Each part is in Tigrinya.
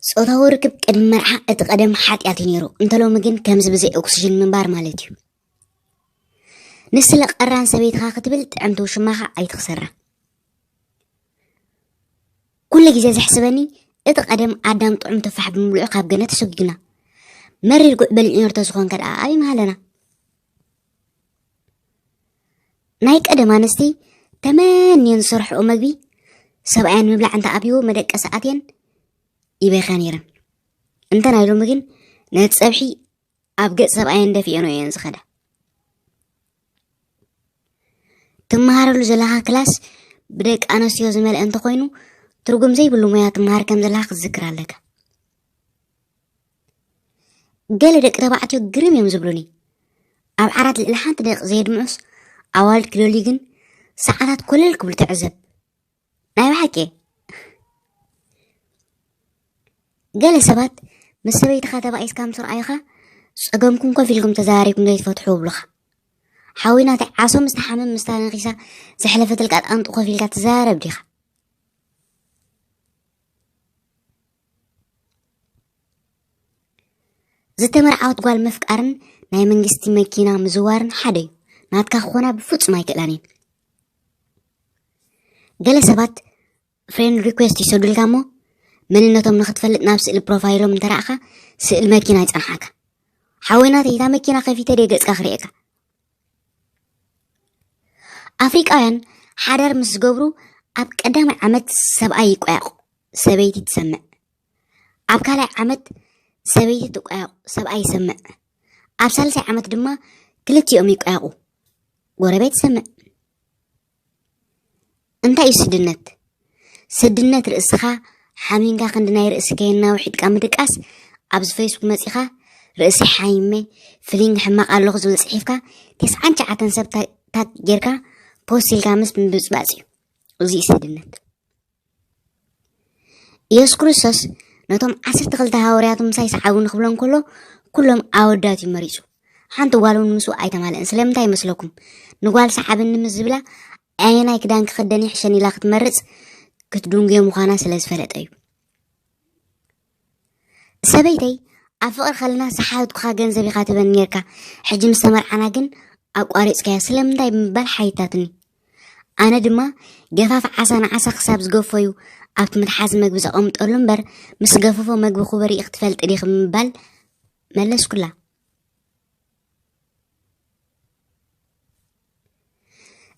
ጾታዊ ርክብ ቅድሚ መርዓ እቲ ቀደም ሓጢኣት እዩ ነይሩ፣ እንተ ሎሚ ግን ከምዚ ብዘይ ኦክስጅን ምንባር ማለት እዩ። ንስለ ቀራን ሰበይትኻ ክትብል ጥዕምቲ ውሽማኻ ኣይትኽሰራ። ኩሉ ግዜ ዘሕስበኒ እቲ ቀደም ኣዳም ጥዑም ትፋሕ ብምብልዑ ካብ ገነት ተሰጒግና። መሪር ጉዕ በሊዑ ነርቶ ዝኾንከ ደኣ ኣበይ ምሃለና? ናይ ቀደም ኣንስቲ ተመንየን ዝሰርሕኦ መግቢ ሰብኣየን ምብላዕ እንተ ኣብይዎ መደቀሲ ኣትየን ይበኻ ነይረን። እንተ ናይ ሎሚ ግን ነቲ ጸብሒ ኣብ ገጽ ሰብኣየን ደፊኦን እየን ዝኸዳ። ትመሃረሉ ዘለኻ ክላስ ብደቂ ኣነስትዮ ዝመልአ እንተኾይኑ ትርጉም ዘይብሉ ሞያ ትመሃር ከም ዘለኻ ክትዝክር ኣለካ። ገለ ደቂ ተባዕትዮ ግርም እዮም ዝብሉኒ። ኣብ ዓራት ልዕሊ ሓንቲ ደቂ ዘየድምዑስ ኣዋልድ ክለልዩ ግን ሰዓታት ኮለል ክብሉ ትዕዘብ። ናይ ብሓቂ ገለ ሰባት ምስ ሰበይትኻ ተባኢስካ ምስ ረኣዩኻ ጸገምኩም ኮፍ ኢልኩም ተዘራሪብኩም ዘይትፈትሑ ይብሉኻ። ሓዊና እቲ ዓሶ ምስ ተሓምም ምስታ ነኺሳ ዘሕለፈትልካ ጣንጡ ኮፍ ኢልካ ትዘራረብ ዲኻ? ዝተመርዓወት ጓል ምፍቃርን ናይ መንግስቲ መኪና ምዝዋርን ሓደ እዩ። ናትካ ክኾና ብፍጹም ኣይክእላን እየን። ገለ ሰባት ፍሬንድ ሪኩዌስት ይሰዱልካ እሞ መንነቶም ንኽትፈልጥ ናብ ስእሊ ፕሮፋይሎም እንተረኣኻ ስእሊ መኪና ይጸንሓካ። ሓወይ ናተይ እታ መኪና ከፊተ ደይ ገጽካ ክርእየካ። ኣፍሪቃውያን ሓዳር ምስ ዝገብሩ ኣብ ቀዳማይ ዓመት ሰብኣይ ይቆያቑ፣ ሰበይቲ ትሰምዕ። ኣብ ካልኣይ ዓመት ሰበይቲ ትቆያቑ፣ ሰብኣይ ይሰምዕ። ኣብ ሳልሳይ ዓመት ድማ ክልቲኦም ይቆያቑ፣ ጎረቤት ይሰምዕ። እንታይ እዩ ስድነት? ስድነት ርእስኻ ሓሚንካ ክንዲ ናይ ርእሲ ከየናውሒጥካ ምድቃስ፣ ኣብዚ ፌስቡክ መጺኻ ርእሲ ሓይመ ፍሊንግ ሕማቕ ኣለኹ ዝብል ጽሒፍካ ተስዓን ትሽዓተን ሰብ ታ- ታግ ጌርካ ፖስት ኢልካ ምስ ምብጽባጽ እዩ። እዚ እዩ ስድነት። ኢየሱስ ክርስቶስ ነቶም ዓሰርተ ክልተ ሃዋርያቱ ምሳይ ሰዓቡ ንክብሎም ከሎ ኩሎም ኣወዳት እዩ መሪጹ። ሓንቲ ጓል እውን ምስኡ ኣይተማልእን። ስለምንታይ ይመስለኩም? ንጓል ሰዓብኒ ምስ ዝብላ ኣየናይ ክዳን ክኽደን ይሕሸን ኢላ ክትመርጽ ክትድንጉዮ ምዃና ስለ ዝፈለጠ እዩ። ሰበይተይ ኣብ ፍቕሪ ከለና ዝሓትኩኻ ገንዘብ ኢኻ ትበኒ ነርካ፣ ሕጂ ምስ ተመርዓና ግን ኣቋሪጽካያ ስለምንታይ ብምባል ሓይታትኒ። ኣነ ድማ ገፋፍ ዓሳ ንዓሳ ክሳብ ዝገፎ እዩ ኣብቲ መትሓዚ መግቢ ዘቐምጠሉ እምበር ምስ ገፈፎ መግቢ ክቡር እዩ ክትፈልጢ ዲኺ ብምባል መለስኩላ።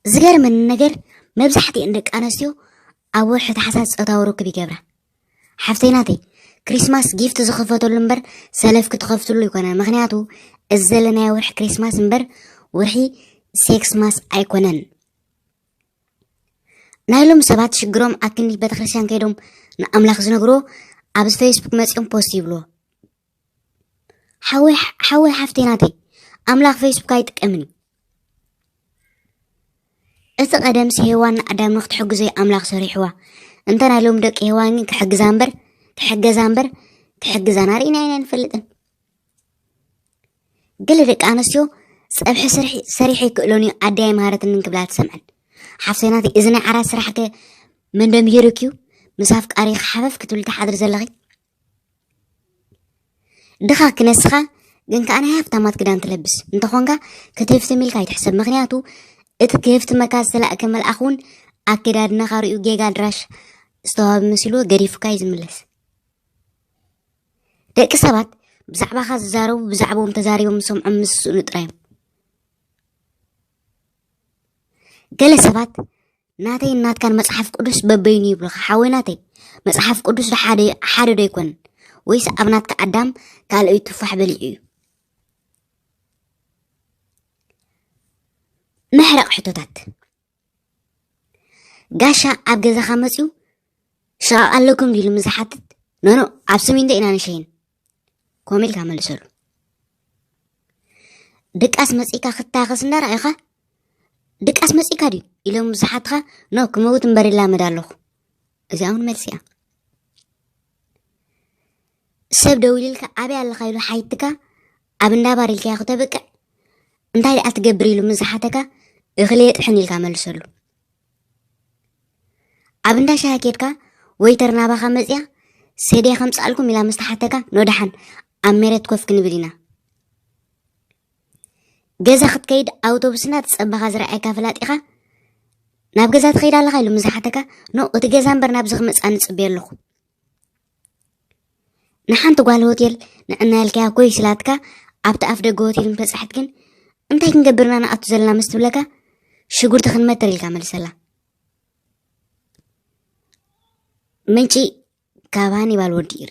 ዝገርመኒ ነገር መብዛሕትኤን ደቂ ኣነስትዮ ኣብ ወርሒ ታሕሳስ ጾታዊ ርክብ ይገብራ። ሓፍተይ ናተይ ክሪስማስ ጊፍት ዝኽፈተሉ እምበር ሰለፍ ክትኸፍትሉ ኣይኮነን። ምኽንያቱ እዚ ዘለናዮ ወርሒ ክሪስማስ እምበር ወርሒ ሴክስ ማስ ኣይኮነን። ናይ ሎሚ ሰባት ሽግሮም ኣክንዲ ቤተክርስትያን ከይዶም ንኣምላኽ ዝነግርዎ ኣብዚ ፌስቡክ መጺኦም ፖስት ይብልዎ። ሓወይ ሓወይ ሓፍተይ ናተይ ኣምላኽ ፌስቡክ ኣይጥቀምን እዩ። እቲ ቀደምስ ሄዋን ንኣዳም ንክትሕግዞ እዩ ኣምላኽ ሰሪሕዋ። እንተ ናይ ሎሚ ደቂ ሄዋን ግን ክሕግዛ እምበር ክሕገዛ እምበር ክሕግዛና ርኢና ኢና ንፈልጥን። ገለ ደቂ ኣንስትዮ ጸብሒ ስርሒ ሰሪሐ ይክእሎን እዩ ኣደይ ኣይምሃረትንን ክብላ ትሰምዐን። ሓፍተይ ናተይ እዚ ናይ ዓራት ስራሕከ መን ደምሂሩኪ እዩ? ምስ ኣፍቃሪኺ ሓፈፍ ክትብሊ ትሓድሪ ዘለኺ? ድኻ ክነስኻ ግን ከኣ ናይ ሃፍታማት ክዳን ትለብስ እንተኾንካ ክትህፍትም ኢልካ ኣይትሕሰብ። ምኽንያቱ እቲ ክህፍትመካ ዝተላእከ መልኣኽ እውን ኣከዳድናኻ ርእዩ ጌጋ ድራሽ ዝተዋህበ መሲልዎ ገዲፉካ እዩ ዝምለስ። ደቂ ሰባት ብዛዕባኻ ዝዛረቡ ብዛዕባኦም ተዛሪቦም ዝሰምዖም ምስ ዝስእኑ ጥራይ እዮም። ገለ ሰባት ናተይን ናትካን መጽሓፍ ቅዱስ በበይኑ ይብሉኻ። ሓወይ ናተይ መጽሓፍ ቅዱስ ዶ ሓደ ሓደ ዶ ኣይኮነን? ወይስ ኣብ ናትካ ኣዳም ካልኦይ ቱፋሕ በሊዑ እዩ? መሕረቕ ሕቶታት። ጋሻ ኣብ ገዛኻ መጺኡ ሽቓቕ ኣለኩም ዲሉ ምስ ዝሓትት ኖኖ ኣብ ስሚንቶ ኢና ንሸይን ኮም ኢልካ መልሰሉ። ድቃስ መጺእካ ክታኸስ እንዳረኣዩኻ ድቃስ መጺእካ ድዩ ኢሎም ምስ ዝሓትኻ ኖ ክመውት እምበር ይላመድ ኣለኹ። እዚኣ እውን መልሲ እያ። ሰብ ደዊልልካ ኣበይ ኣለኻ ኢሉ ሓይትካ ኣብ እንዳ ባር ኢልካዮ ክተብቅዕ እንታይ ደኣ ትገብር ኢሉ ምስ ዝሓተካ እኽሊ የጥሕን ኢልካ መልሰሉ። ኣብ እንዳ ሻሂ ኬድካ ወይተር ናባኻ መጽያ ሰድያ ከምፅኣልኩም ኢላ ምስ ተሓተካ፣ ኖ ደሓን ኣብ መሬት ኮፍ ክንብል ኢና። ገዛ ክትከይድ ኣውቶቡስና ትፀበኻ ዝረኣየካ ፍላጥ ኢኻ። ናብ ገዛ ትኸይድ ኣለኻ ኢሉ ምስ ሓተካ፣ ኖ እቲ ገዛ እምበር ናብዚ ክመፅኣ ንፅበየ ኣለኹ። ንሓንቲ ጓል ሆቴል ንዕና ኢልካያ ኮይ ስላትካ፣ ኣብቲ ኣፍ ደገ ሆቴል ምተፃሕት ግን፣ እንታይ ክንገብርና ንኣቱ ዘለና ምስ ትብለካ፣ ሽጉርቲ ክንመትር ኢልካ መልሰላ። ምንጪ ካብ ሃኒባል ወዲ ኢሪ።